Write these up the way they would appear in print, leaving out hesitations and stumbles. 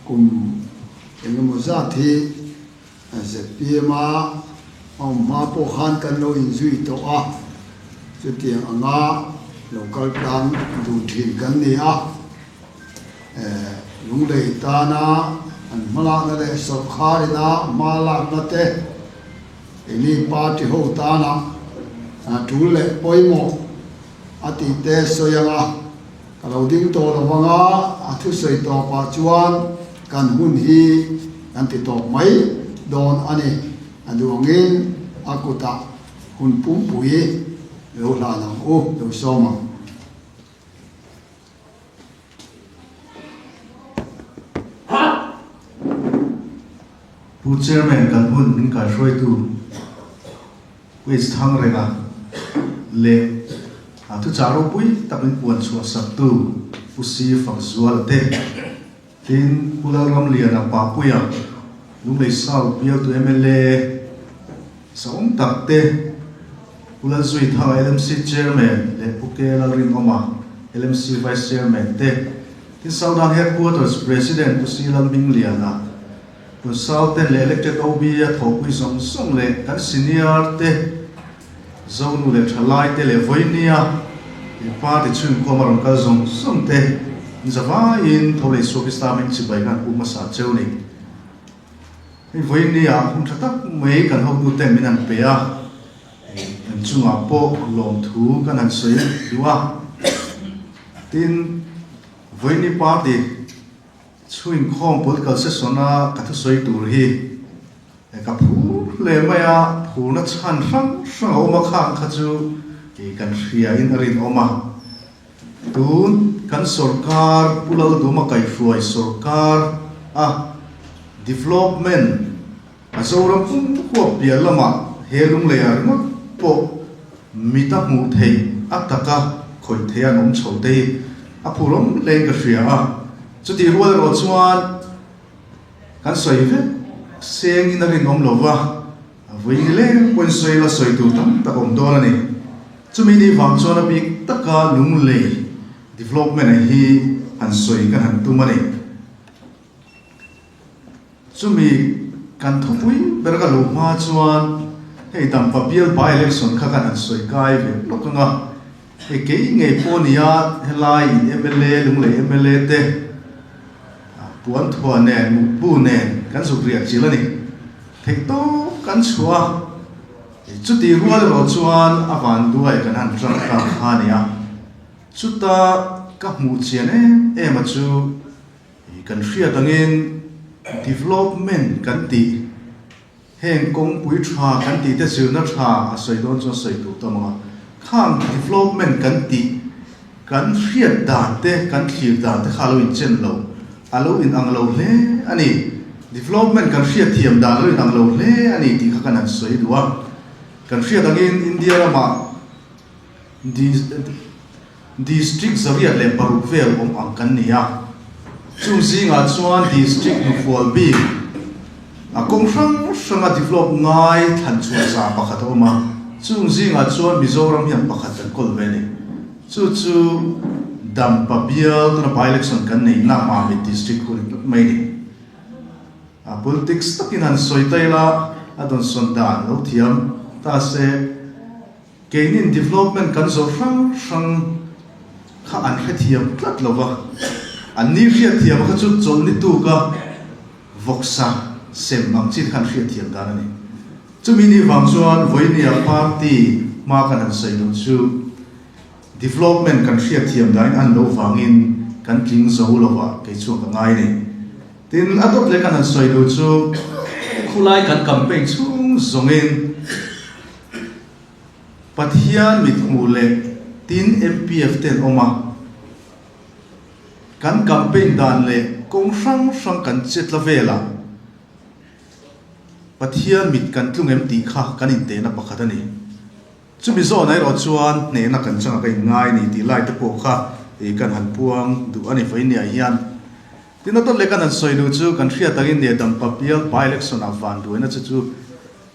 Kum engemaw zat hi zpm a awm hma pawh khan kan lo inzui tawh a, chutiang anga lo kal tlang dun thin kan ni a. Lunglei tana an hmalakna leh sawrkharina hma lakna te keini party ho tana tul leh pawimawh a tih te sawi anga ka lo ding tawh lo vanga a thusawi tawpah chuan kan hun hi kan ti tawp mai dawn a ni. A duangin a kutah hun pumpui lo hlan ang u, lo sawm ang. Pu Chairman kan hun min kaihruaitu Quiz Thangrenga leh a thuchah ropui tak min puan chhuah saktu Pu Si Fakzuala te, tin Pu Lalramliana Papuia, Lunglei South bialtu mla sahawm tak te, Pu Lalzuithanga LMC Chairman leh Pu K Lalrinawma LMC Vice Chairman te, tin Southern Headquarters President Pu Si Lalhmingliana, Consultant leh Elected OB a thawhpui zawng zawng leh kan senior te, Zonu leh thalai te leh vawinia he party chhunkhawm a rawn kal zawng zawng te in zavaiin tho leh Suakista hming chibai khan pu hmasa cheu ni. Hei vawinia hun tha tak mai kan hotu ten min han pe a, kan chungah pawh lawmthu kan han sawi duh a. Tin, vawiini party Chhuinkhawm political session a ka thusawi tur hi ka phur hle mai a, phurna chhan hrang hrang a awm a, khang kha chu kan hria in a rinawm a. Tun kan sorkar Pu Lalduma kaihruai sorkar a development a Zoram pum huap piah lamah he lunglei ah ringawt pawh mit a hmuh theih a taka khawih theih an awm chho te hi a phurawm hlein ka hria a. Chutih rual erawh chuan kan sawi vek sengin a rinawm lo va, vui ni leng pawhin sawi la sawi tur tam tak awm dawn a ni. Chumi ni vang chuan a bik taka lunglei development ah hi han sawi kan han tum a ni. Chumi kan thupui ber ka lo hma chuan hei Dampa bial by election kha kan han sawi kai ve lawk ang a, hei kei ngei pawh nia helai in mla Lunglei mla te Puanthua nen Mukbu nen kan zuk riah chil a ni. Theihtawp kan chhuah a, chuti rual erawh chuan a vanduai kan han tang ta kha a nia. Chuta ka hmuh chian em em a chu. Kan hriat angin development kan tih, heng kawngpui tha kan tih te zirna tha a sawi dawn chuan sawi tur tam ang a, khang development kan tih kan hriat dan te kan thlir dan te kha a lo inchen lo, a lo inang lo hle a ni. Development kan hriat thiam dan a lo inang lo hle a ni tih kha kan han sawi duh a. Kan hriat angin India ramah District 106 vel awm ang kan ni a, chung zingah chuan District hnufual bik a kawng hrang hranga develop ngai thlan chhuah za pakhat a awm a, chung zingah chuan Mizoram hian pakhat kan kawl ve a ni. Chu chu Dampa bial tuna by-election kan neih na Mamit District khu a ni tlat mai a ni. A politics takin han sawi ta ila a dawnsawn dan lo thiam ta se. Keinin development kan zawh hrang hrang kha an hrethiam tlat lo va, an ni hriatthiam kha chu chawlhni tuka vawksa sem ang chi te kha an hriatthiam dan a ni. Chumi ni vang chuan vawinia party hma kan han sawi lo chu development kan hriatthiam danin an lo vangin kan tling zo lo va kei chuan ka ngai ni. Tin, a dawt leh kan han sawi lo chu khulai kan campaign chhung zawngin, Pathian mithmuh leh tin MPF te an awm a, kan campaign dan leh kawng hrang hrang kan che tla velah Pathian mit kan tlung em tih kha kan intehna pakhat a ni. Chumi zawnah erawh chuan hnehna kan changa ka inngai ni tih lai te pawh kha kan han puang duh a ni vawinia hian. Tin a dawt leh kan han sawi duh chu kan hriat angin nia Dampa bial by election ah vanduaina chu chu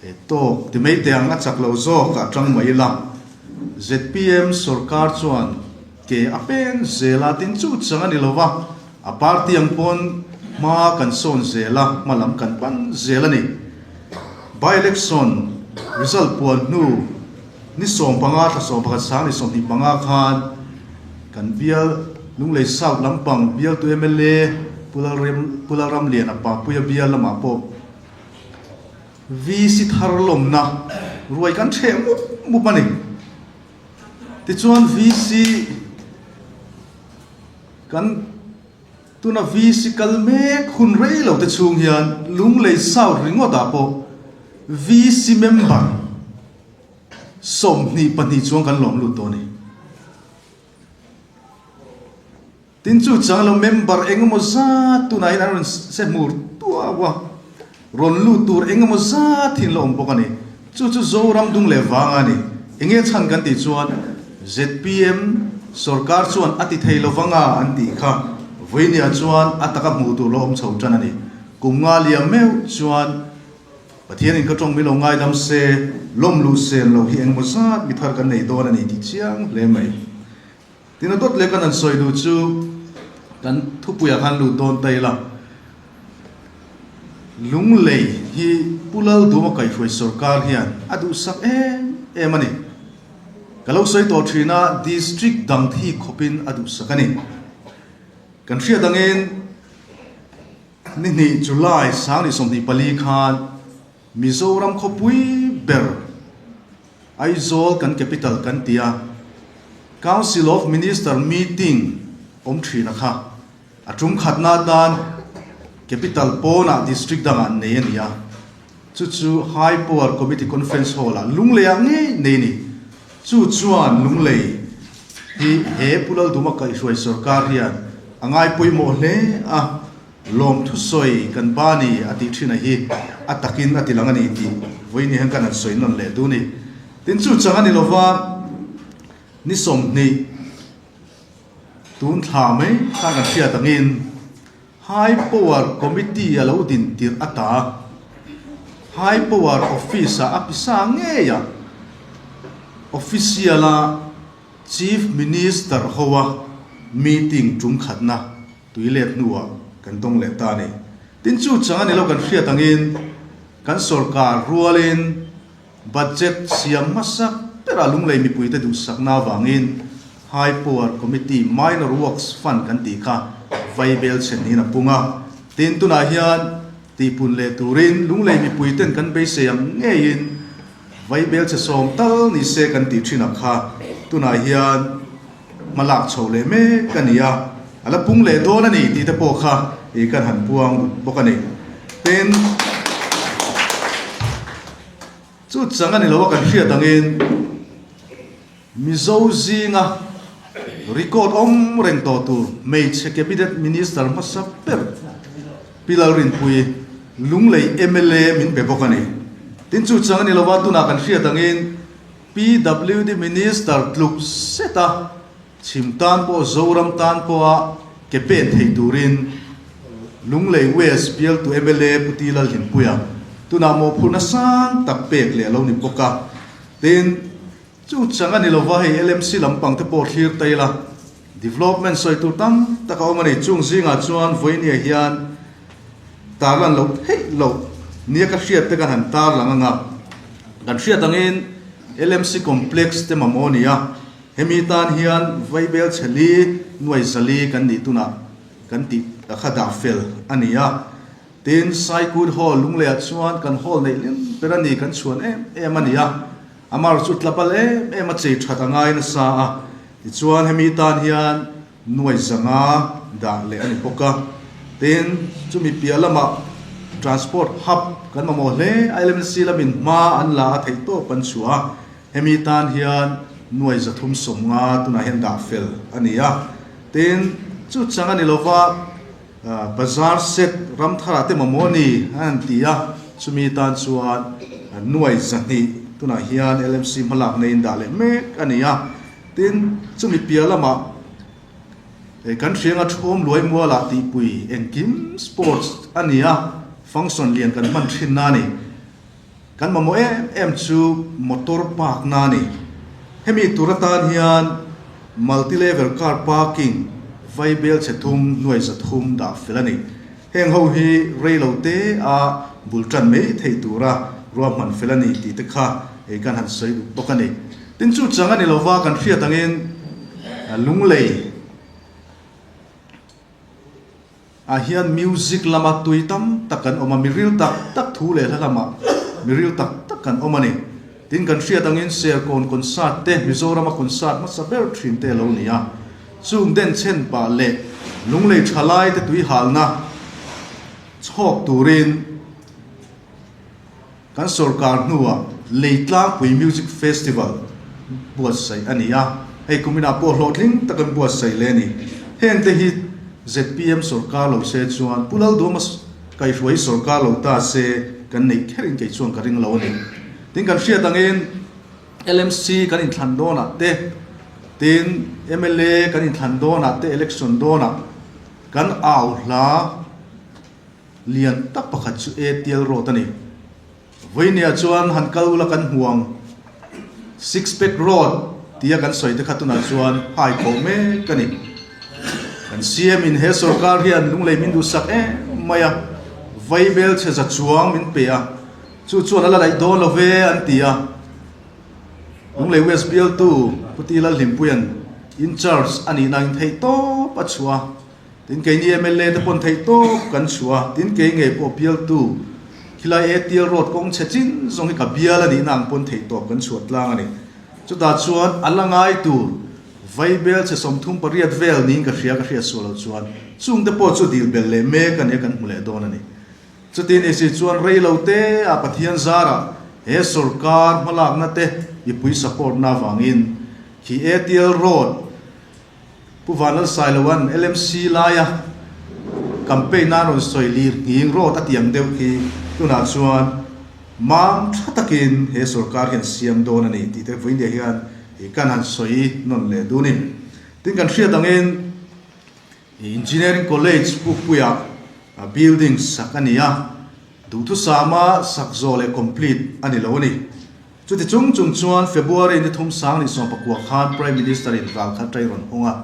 He tawk ti mai teh ang a chak lo zawk ah tang mai ila. Zpm sorkar chuan ke a peng zel a tin chu chang a ni lo va, a party ang pawn Hma kan sawn zel a, hma lam kan pan zel a ni. By-election result puan hnu ni 15 thla 11 sang ni 25 khan kan bial Lunglei South lampang bialtu mla Pu Lalramliana Papuia bial lamah pawh VC thar lawmna ruai kan ṭheh mup mup a ni. Tichuan VC kan tuna VC kal mek hun rei lo te chhung hian Lunglei South ringawt ah pawh VC member 22 chuang kan lawm lut tawh a ni. Tin chu chang lo member eng emaw zat tunah hian an rawn se hmur tuau a, rawn lut tur eng emaw zat hi an la awm bawk a ni. Chu chu Zoram dung leh vang a ni. Enge chhan kan tih chuan zpm sorkar chuan a ti thei lo vanga an tih kha vawinia chuan a taka hmuh tur lo awm chho tan a ni. Kum nga liam meuh chuan Pathianin ka tawng mi lo ngaidam se, lawm luh sen lo hi eng emaw zat mi thar kan nei dawn a ni tih chiang hle mai. Tin a dawt leh kan han sawi duh chu kan thupuiah khan lut dawn ta ila, Lunglei hi Pu Lalduma kaihhruai sorkar hian a duhsak em em a ni. Ka lo sawi tawh thin a, district dang thi khawpin a duhsak a ni. Kan hriat angin ni hnih July 24 khan Mizoram khawpui ber Aizawl kan capital kan ti a, Council of Minister meeting awm thin a kha. A tum khatna atan capital pawnah district dangah an nei a ni a, chu chu High Power Committee Conference Hall-ah Lungleiah ngei nei a ni. Chu chuan Lunglei hi he Pu Lalduma kaihhruai sorkar hian a ngai pawimawh hle a. Lawm thusawi kan ba ni a tih thin a hi a takin a ti lang a ni tih vawiin hian kan han sawi nawn leh duh ni. Tin chu chang a ni lova ni 20 tun thla mai khan kan hriat angin High Power Committee a lo din tirh ata High Power Office ah a pisa ngei a Official a Chief Minister ho a meeting tum khatna Tui let hnuah kan tawng leh ta a ni. Tin chu chang a ni lo kan hriat angin kan sorkar rualin budget siam hmasak berah Lunglei mipuite duhsakna avangin High Power Committee Minor Works Fund kan tih kha vaibel chhen niin a pung a. Tin tunah hian tihpun leh turin Lunglei mipuiten kan beisei ang ngeiin vaibel chhe sawm tal ni se kan tih thin ang kha tunah hian Hma lak chho leh mek a ni a, a la pung leh dawn a ni tih te pawh kha ih kan han puang bawk a ni. Tin, chu chang a ni lo a kan hriat angin Mizo zinga record awm reng tawh tur hmeichhe Cabinet Minister hmasa ber Pi Lalrinpuii Lunglei mla min pe bawk a ni. Tin, chu chang a ni lo a tunah kan hriat angin PWD Minister tluk zet a chhim tan pawh Zoram tan pawha ke pen thei turin Lunglei West bialtu mla Pu T Lalhimpuia tunah mawhphurhna sang tak pek leh a lo ni bawk a. Tin, chu chang a ni lova hei LMC lampang te pawh thlir ta ila development sawi tur tam tak a awm a ni. Chung zingah chuan vawinia hian tarlan loh theih loh nia ka hriat te kan han tarlang anga kan hriat angin LMC complex te mamawh a ni a, hemi tan hian vaibel chheli nuai zali kan nih tunah kan tih kha dah fel a ni a. Tin, Saikut Hall Lungleiah chuan kan hall neih lim ber a ni kan chhuan em em a ni a, amar chu tlapal em em a chei that a ngai nasa a, tichuan hemi tan hian Nuai zanga dah leh a ni bawk a. Tin, chumi piah lamah Transport Hub kan mamawh hle a, LMC lamin hma an la a theih tawp an chhuah a, hemi tan hian nuai 350 tunah hian dah fel a ni a. Tin, chu chang a ni lova Bazar set ram tharah te mamawh a ni an han ti a, chumi tan chuan nuai 200 tunah hian LMC hmalakna in dah leh mek a ni a. Tin, chumi piah lamah kan hrianga Thawm Luai Mualah tihpui engkim sports a ni a, function lian kan hman thin na a ni. Kan mamawh em em chu motor park na a ni. Hemi tur atan hian multi level car parking vaibel chhe thum nuai 300 dah fel a ni. Heng ho hi rei lo te a bul tan mai thei tura ruahman fel a ni tih te kha kan han sawi duh bawk a ni. Tin chu chang a ni lova kan hriat angin Lunglei ah hian music lama tui tam tak kan awm a, miril tak tak thu leh hla lamah miril tak tak kan awm a ni. Tin kan hriat angin Serkawn concert te Mizorama concert hmasa ber thin te a lo ni a, chung denchhen pah leh Lunglei thalai te tuihalna chhawk turin Kan sorkar hnuah Leitlangpui Music Festival buatsaih a ni a, hei kuminah pawh hlawhtling takin buatsaih leh a ni. Hengte hi zpm sorkar lo se chuan Pu Lalduama kaihhruai hi sorkar lo ta se kan neih kherin kei chuan ka ring lo a ni. Tin kan hriat angin LMC kan inthlan dawnah te, tin mla kan inthlan dawnah te, election dawnah kan au hla, Lian tak pakhat chu ATL Road a ni. Vawinia chuan han kal ula kan hmu ang. Six Pack Road tia kan sawi te kha tunah chuan hai khawh mek a ni. Kan CM in he sorkar hian lunglei min duhsak em mai a, vaibel chhe za chuang min pe a, chu chuan a la laih dawn lo ve an ti a. Lunglei West bialtu Pu Ti Lalhlimpuia'n in charge a nihna in theih tawp a chhuah a. Tin keini mla te pawn theih tawp kan chhuah a, tin kei ngei pawh bialtu khilai ATL road kawng chhe chin zawng hi ka bial a nihna ang pawn theih tawp kan chhuah tlang a ni. Chutah chuan a la ngai tur vaibel chhe 38 vel niin ka hria ka hriat sual loh chuan chungte pawh chu dil belh leh mek a nia kan hmu leh dawn a ni. Chuti ni si chuan rei lo te a Pathian zarah he sorkar hmalakna te mipui support na avangin khi ATL road Pu Vanlalsailoa'n LMC laia campaign a rawn sawi lir nghing rawt a tiang deuh khi tunah chuan mam tha takin he sorkar hian siam dawn a ni tih te vawiin hian kan han sawi nawn leh dun in. Tin kan hriat angin Engineering College Pukpuia building sak a ni a, duhthusama sak zawh leh complete a ni lo a ni. Chuti chung chung chuan February ni thum sang ni 19 khan Prime Minister in ral khat ṭai rawn hawng a.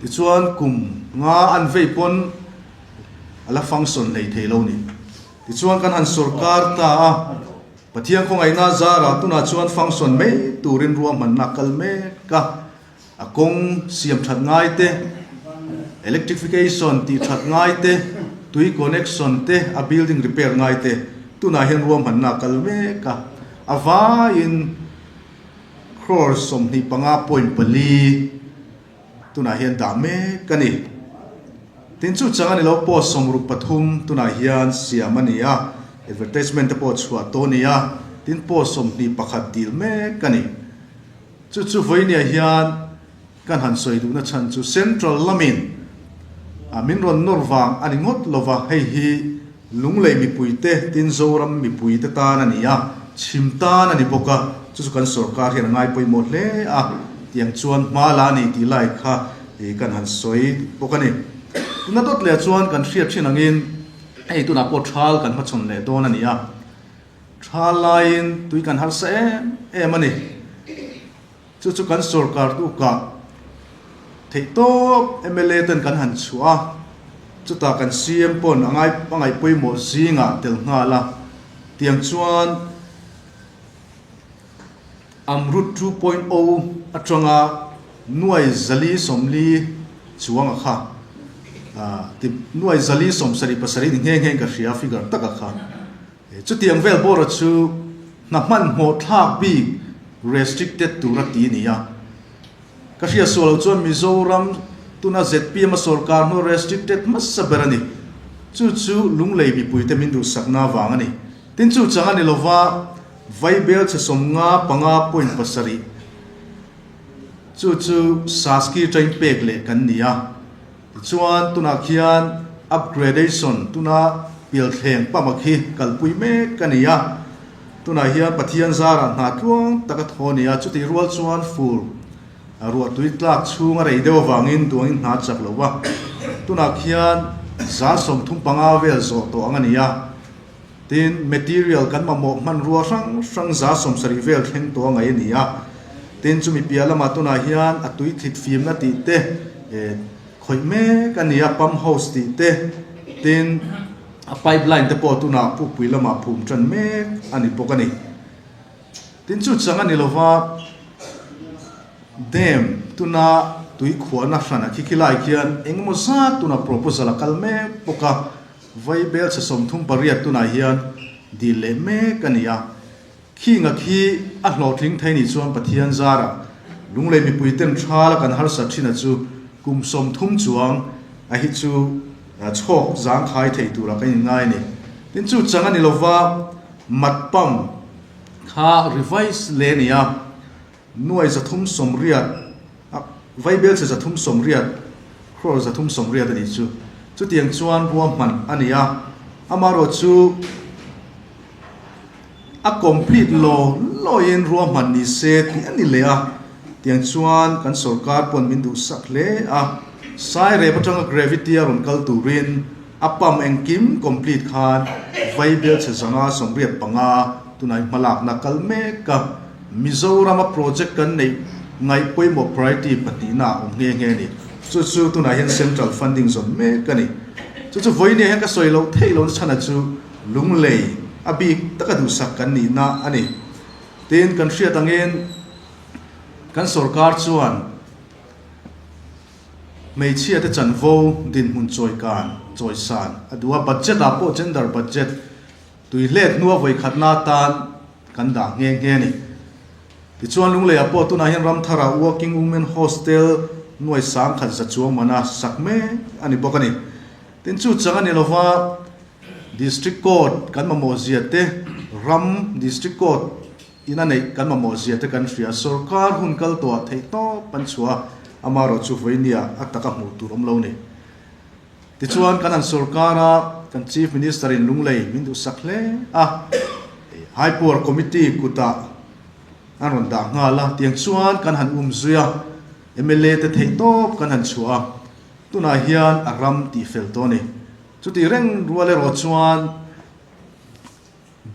Tichuan kum nga an vei pawn a la function hlei thei lo ni. Tichuan kan han sorkar ta a, Pathian khawngaihna zarah tunah chuan function mai turin ruahmanna a kal mek a. A kawng siam that ngai te, electrification tih that ngai te, tui connection te, a building repair ngai te tunah hian ruahmanna a kal mek a. A vaiin crore 25.4 tunah hian dah mek a ni. Tin chu chang a ni lo post 63 tunah hian siam a ni a, advertisement te pawh chhuah tawh a ni a, tin post 21 dil mek a ni. Chu chu vawinia hian kan han sawi duhna chhan chu Central lamin a min rawn nawr vang a ni ngawt lova, hei hi Lunglei mipuite tin Zoram mipuite tan a ni a, chhim tan a ni bawk a, chu chu kan sorkar hian a ngai pawimawh hle a, tiang chuan hma la a ni tih lai kha kan han sawi bawk a ni. Tuna dawt leh chuan kan hriat thin angin hei tunah pawh thal kan hmachhawn leh dawn a ni a. Tha laiin tui kan harsa em em a ni. Chu chu kan sorkar tukah theihtawp mla ten kan han chhuah a, chutah kan CM pawn a ngai a ngaih pawimawh zingah tel nghal a. Tiang chuan Amrut 2.0 atanga nuai 440 chuang a kha ti nuai 477 ni nghe nghe in ka hria figure taka kha. Chutiang vel bawra chu hna hmanhmawh thlak bik restricted tur a ti a ni a. Ka hriat sual lo chuan Mizoram tuna zpm a sorkar hnu restricted hmasa ber a ni. Chu chu Lunglei mipuite min duhsakna avang a ni. Tin chu chang a ni lova Vaibel chhe 55.7 chu chu Saski train pek leh kan ni a. Tichuan tunah khian upgradation tuna pialthleng pama khi kalpui mek a ni a, tunah hian Pathian zarah hna tluang tak a thaw a ni a, chutih rual chuan fur ruahtui tlak chhung a rei deuh avangin duangin hna chak lo va, tunah khian 35% vel zawh tawh ang a ni a, tin material kan mamawh hmanrua hrang hrang 70% vel thleng tawh a ngaih a ni a, tin chumi piah lamah tunah hian a tui thlit fimna tih te. Khawih mek a ni a, pump house tih te, Tin, a pipeline te pawh tunah pukpui lamah phum tan mek a ni bawk a ni. Tin, chu chang a ni lova dam tuna tui khuahna hran a khi khi lai khian engemaw zat tuna proposal a kal mek bawk a, Vaibel chhe 38 tunah hian dil leh mek a ni a. Khinga khi a hlawhtling thei nih chuan Pathian zarah Lunglei mipui ten thala kan harsat thin a chu kum 30 chuang a hi chu chhawk zangkhai thei turah kan inngai a ni. Tin chu chang a ni lova mat pump kha revise leh a ni a, nuai 380 a vaibel chhe 380 crore 380 a nih chu. Chutiang chuan ruahman a ni a, amaherawh chu. A complete law lawiin ruahman ni se tih a ni leh a, tiang chuan kan sorkar pawn min duhsak hle a, Sairep atanga gravity a rawn kal turin a pump engkim complete khan Vaibel chhe 185 tunai hmalakna kal mek a, Mizoram a project kan neih ngaih pawimawh priority pahnihna a awm nghe nghe a ni. Chu chu tunah hian central funding zawn mek a ni. Chu chu vawinia hian ka sawi loh theih lohna chhan a chu Lunglei a bik taka duhsak kan nihna a ni. Tin, kan hriat angin kan sorkar chuan hmeichhiate chanvo dinhmun chawikan, chawisan a duh a, budget ah pawh gender budget tui hlet hnua vawikhatna atan kan dah nghe nghe a ni. Tichuan Lungleiah pawh tunah hian Ramthara Working Women Hostel nuai 10,000 za chuang mana sak mek a ni bawk a ni. Tin, chu chang a ni lova. District Court kan mamawh zia te, ram District Court in a neih kan mamawh zia te kan hria. Sorkar hun kal tawhah theih tawp an chhuah a, amaherawh chu vawinia a taka hmuh tur awm lo ni. Tichuan kan han sorkar a, kan Chief Minister in Lunglei min duhsak hle a, High Power Committee kutah an rawn dah nghal a, tiang chuan kan han um zui a, mla te theih tawp kan han chhuah a, tunah hian a ram tih fel tawh a ni. Chuti reng rual erawh chuan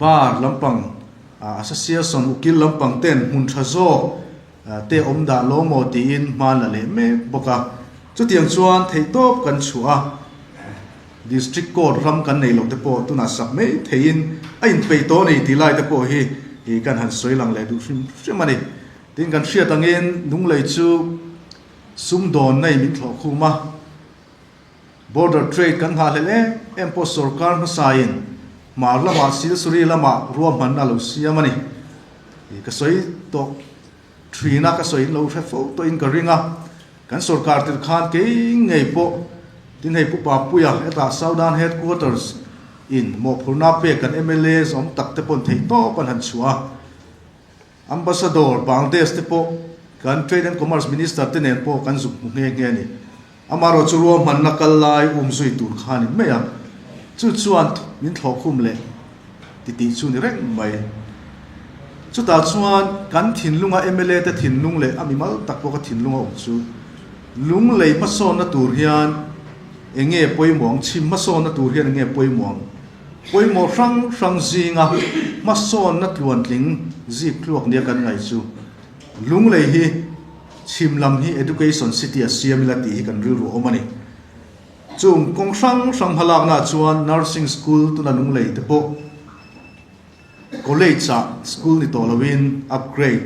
bar lampang association ukil lampang ten hmun tha zawk te awm dah lo maw tiin hma la leh mek bawk a. Chutiang chuan theihtawp kan chhuah a, District Court ram kan nei loh te pawh tunah sak mai theihin a inpeih tawh a ni tih lai te pawh hi kan han sawi lang leh duh hrim hrim a ni. Tin kan hriat angin Lunglei chu sumdawn nei min thlawh khum a. Border trade kan nghahhlelh em em pawh sorkar hmasain hmar lamah Silsuri lamah ruahmanna a lo siam a ni. Ka sawi tawh thin a, ka sawi in lo hre fo tawhin ka ring a. Kan sorkar tir khan kei ngei pawh tin hei Pu Papuia hetah Southern Headquarters in mawhphurhna pek kan mla zawm tak te pawn theih tawp an han chhuah a. Ambassador Bangladesh te pawh kan Trade and Commerce Minister te nen pawh kan zuk hmu nghe nghe a ni. Amaherawh chu ruahmanna kal lai um zui tur kha a ni mai a, chu chuan min thlawh khum leh titih chu ni reng mai. Chutah chuan kan thinlunga mla te thinlung leh a mimal tak pawh ka thinlunga awm chu lunglei hmasawnna tur hian eng nge pawimawh ang, chhim hmasawnna tur hian eng nge pawimawh ang? Pawimawh hrang hrang zinga hmasawnna tluantling zik tluak nia kan ngaih chu Lunglei hi chhim lam hi Education City a siam ila tih hi kan rilru awm a ni. Chung kawng hrang hrang hmalaknaah chuan Nursing School tuna Lunglei te pawh College ah school ni tawh loin upgrade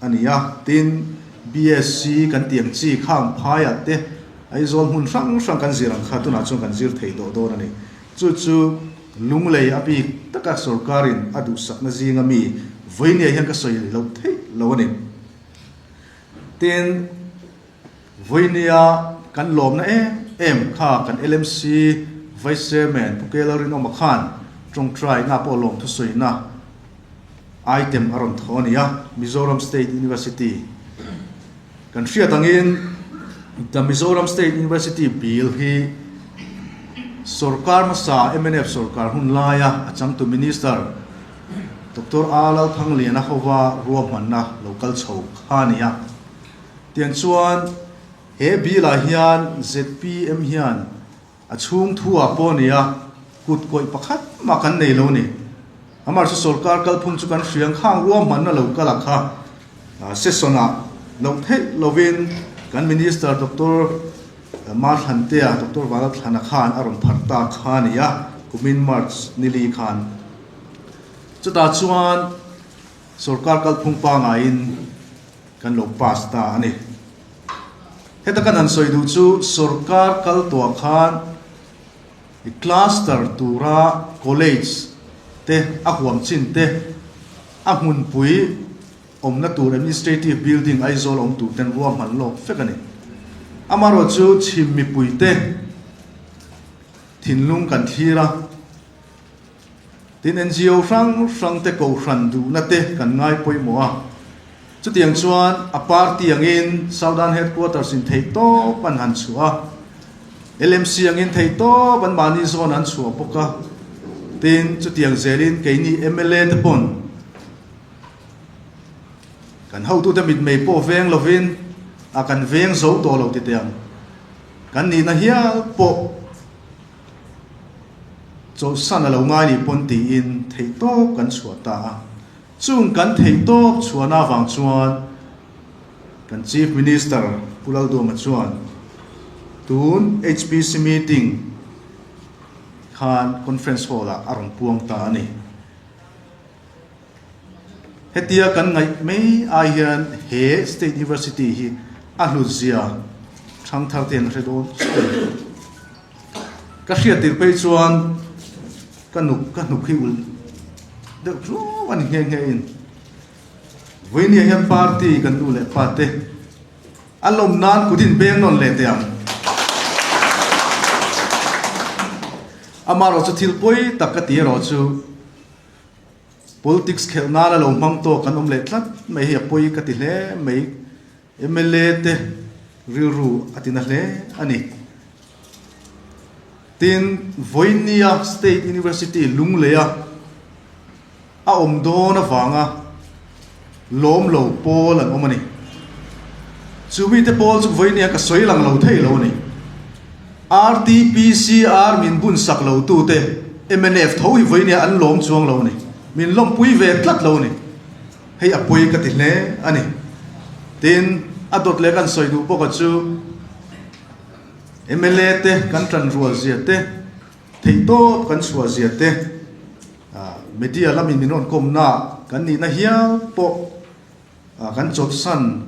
a ni a, tin BSc kan tih ang chi khang phaiah te Aizawl hmun hrang hrang kan zir ang kha tunah chuan kan zir thei tawh dawn a ni. Chu chu Lunglei a bik taka sorkarin a duhsakna zinga mi vawinia hian ka sawi loh theih lo a ni. Tin, vawinia kan lawmna em em kha kan LMC Vice Chairman Pu Kela Rinawma khan tawngtaina pawh lawm thusawina item a rawn thaw a ni a, Mizoram State University Kan hriat angin The Mizoram State University Bill hi sorkar hmasa mnf sorkar hun laia a changtu Minister Doctor A Lalthangliana hova ruahmanna lo kal chho kha a ni a. Tiang chuan he bill ah hian zpm hian A chhung thu ah pawh nia kut kawih pakhat mah kan nei lo ni. Amar chu sorkar kalphung chu kan hriang khang ruahmanna lo kal a kha session ah loh theih lovin kan Minister Doctor Marthlantea Doctor Vanlalthlana khan a rawn pharh ta kha a ni a, kumin March nili khan. Chutah chuan sorkar kalphung pangaiin kan lo pass ta a ni. Heta kan han sawi duh chu sorkar kal tuah khan cluster tura college te a huam chin te a hmunpui awmna tur administrative building Aizawl awm tur ten ruahman lawk vek a ni. Amaherawhchu chhim mipuite thinlung kan thlir a, tin NGO hrang hrang te kohhran duhna te kan ngai pawimawh a, chutiang chuan a party angin Southern Headquarters in theih tawp an han chhuah a, LMC angin theih tawp an mahni zawn an chhuah bawk a, tin chutiang zelin keini mla te pawn Kan hotute mitmei pawh veng lovin a kan veng zo tawh lo ti teh ang. Kan nihna hial pawh chawlhsan a lo ngai nih pawn tiin theihtawp kan chhuah ta a. Chung kan theihtawp chhuahna avang chuan kan Chief Minister Pu Lalduama chuan tun HPC meeting khan Conference Hall-ah a rawn puang ta a ni. Hetia kan ngaih mai ai hian he State University hi a hlutzia thangthar te an hre dawn chiah a ni. Ka hriat tir phei chuan ka nuk ka hnuk hi ulh deuh ṭuau a ni nghe nghe in. Vawinia hian party kan nu leh pa te a lawm nan kut in beng nawn leh teh ang. Amaherawhchu thil pawi tak ka ti erawh chu. Politics khelh nana lo hmang tawk kan awm leh tlat mai hi a pawi ka ti hle mai. Mla te rilru a ti na hle a ni. Tin, Vawinia State University Lungleia a awm dawn avanga lawm lo pawl an awm a ni. Chu mite pawl chu Vawinia ka sawi lang lo thei lo a ni. RTPCR min bun sak lo tute mnf tho hi Vawinia an lawm chuang lo a ni. Min lawmpui ve tlat lo a ni. Hei a pawi ka ti hle a ni. Tin, a dawt leh kan sawi duh bawk a chu mla te kan tan rual zia te, theihtawp kan chhuah zia te, Media lamin min rawn kawmna kan nihna hial pawh kan chawlhsan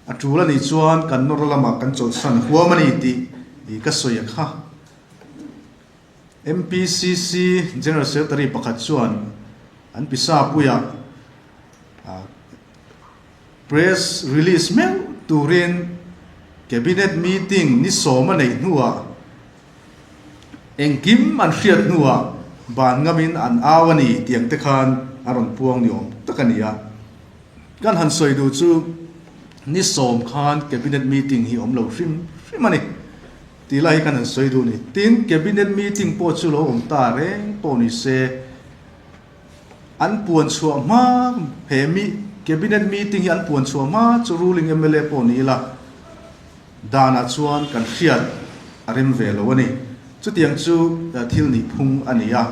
a tul a nih chuan kan nawr lamah kan chawlhsan huam a ni tih ka sawi a kha. MPCC General Secretary pakhat chuan an pisa puiah press release meuh turin Cabinet meeting ni sawm a neih hnuah Engkim an hriat hnuah ban ngamin an au a ni tiang te khan a rawn puang ni awm tak a ni a. Kan han sawi duh chu ni sawm khan Cabinet meeting hi awm lo hrim hrim a ni tih lai hi kan han sawi duh a ni. Tin, Cabinet meeting pawh chu lo awm ta reng pawh ni se an puan chhuah hma he mi Cabinet meeting hi an puan chhuah hma chu ruling mla pawh ni ila, Danah chuan kan hriat a rem ve lo a ni. Chutiang chu thil nih phung a ni a.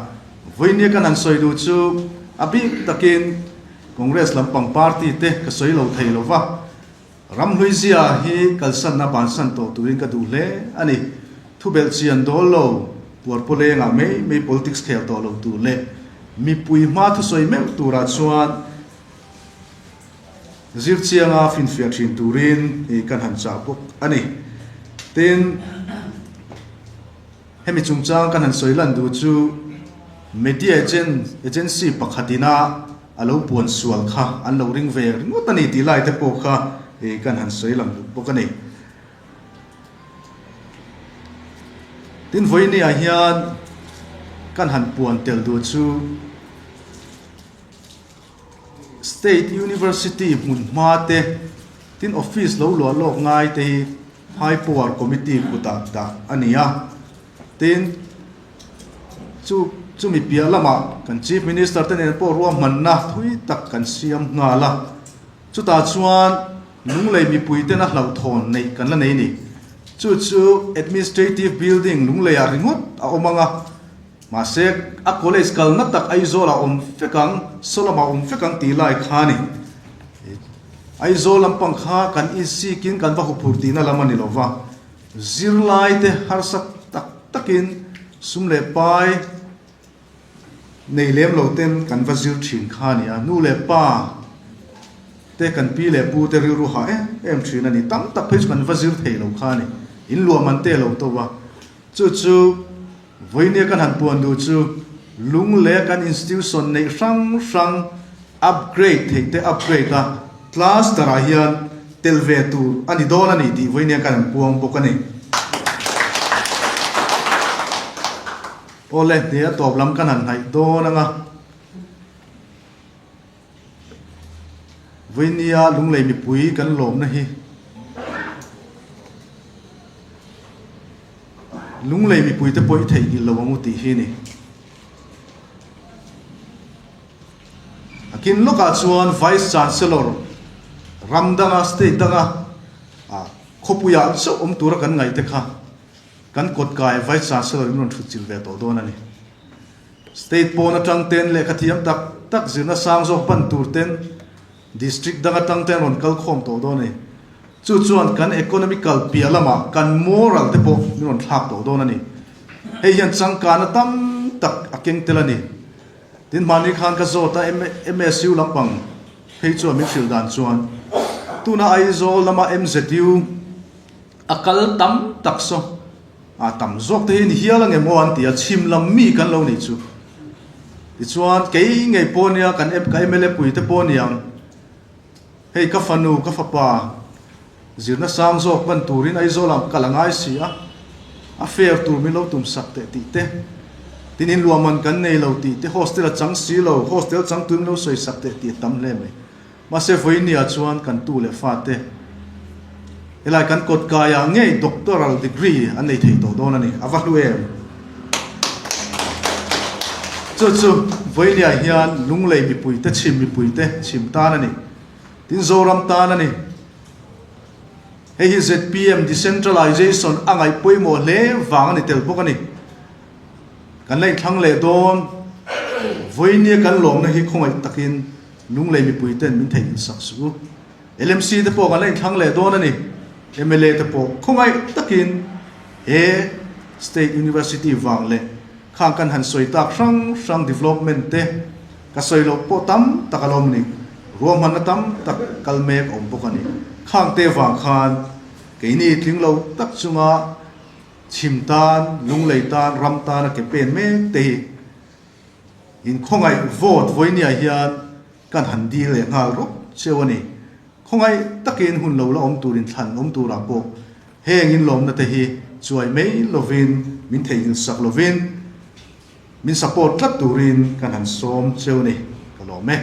Vawinia kan han sawi duh chu a bik takin Congress lampang party te ka sawi lo thei lo va, Ramhlui zia hi kalsanna bansan tawh turin ka duh hle a ni. Thubelh chian dawl lo, puarpawlengah mai mai politics khel tawh lo tur leh mipui hma thusawi meuh turah chuan Zirchianga finfiah thin turin kan han chah bawk a ni. Tin, hemi chungchang kan han sawi lan duh chu media agency pakhatina a lo puan sual kha an lo ring ve ringawt a ni tih lai te pawh kha kan han sawi lang duh bawk a ni. Tin, vawinia hian kan han puan tel duh chu State University hmun hma te, tin office lo luah lawk ngai te hi High Power Committee kutah dah a ni a. Tin, chu chumi piah lamah kan Chief Minister te nen pawh ruahmanna thui tak kan siam nghal a. Chutah chuan Lunglei mipui tena hlauhthawn neih kan la nei a ni. Chu chu Administrative Building Lungleiah ringawt a awm ang a. Mahse, a college kalna tak Aizawl ah awm vek ang, saw lamah awm vek ang tih lai kha a ni. Aizawl lampang kha kan insikin kan va huphurh tihna lam a ni lo va. Zirlaite harsa tak takin sum leh pai nei lem lo ten kan va zir thin kha a ni a, nu leh pa te kan pi leh pu te rilru hah em em thin a ni. Tam tak phei chu kan va zir thei lo kha a ni, in luah man te lo to a, chu chu vawinia kan han puan duh chu lung leh kan institution neih hrang hrang upgrade theih te upgrade a, cluster ah hian tel ve tur a ni dawn a ni tih vawinia kan han puang bawk a ni. Awle, hne a tawp lam kan han hnaih dawn ang a. Vawinia Lunglei mipui kan lawmna hi Lunglei mipuite pawh i theihnghilh lo ang u tih hi a ni. A kin lawkah chuan Vice Chancellor ram danga, state danga khawpuiah chauh awm tura kan ngaihte kha Kan kawtkai Vice Chancellor in rawn thut chilh ve tawh dawn a ni. State pawn atang ten lehkha thiam tak tak zirna sang zawk pan tur ten District dang atang ten rawn kal khawm tawh dawn a ni. Chu chuan kan economical piah lamah kan moral te pawh min rawn thlak tawh dawn a ni. Hei hian changkana tam tak a keng tel a ni. Tin hmani khan ka zawt a MSU lampang phei chuan min hrilh dan chuan tuna Aizawl lama MZU A kal tam tak saw a tam zawk te hi ni hial ange maw an ti a, chhim lam mi kan lo nih chu. Tichuan kei ngei pawh nia kan ka mla pui te pawh niang hei ka fanu ka fapa zirna sang zawk hman turin Aizawl ah kal a ngai si a, a fare tur min lo tum sak teh tih te, tin in luahman kan nei lo tih te, hostel a chang si lo, hostel chang tuin min lo sawi sak teh tih a tam hle mai. Mahse vawinia chuan kan tu leh fate helai kan kawt kaiah ngei doctoral degree an nei thei tawh dawn a ni, a va hlu em? Chu chu vawinia hian Lunglei mipuite chhim mipuite chhim tan a ni, tin Zoram tan a ni. Hei hi zpm decentralization a ngaih pawimawh hle vang a ni tel bawk a ni. Kan la inthlang leh dawn, vawinia kan lawmna hi khawngaih takin Lunglei mipui ten min theihnghilh sak suh u. LMC te pawh kan la inthlang leh dawn a ni. Mla te pawh khawngaih takin he State University vang leh khang kan han sawi tak hrang hrang development te ka sawi loh pawh tam tak a lo awm a ni. Ruahmanna tam tak kal mek a awm bawk a ni. Khang te vang khan keini tling lo tak chunga chhim tan, Lunglei tan, ram tan a ke pen mek te hi In khawngaih vote vawinia hian kan han dil leh nghal rawk cheu a ni. Khawngaih takin hun lo la awm tur inthlan awm turah pawh heng inlawmna te hi chuai mai lovin min theihnghilh sak lovin min support tlat turin kan han sawm cheu a ni. Ka lawm e.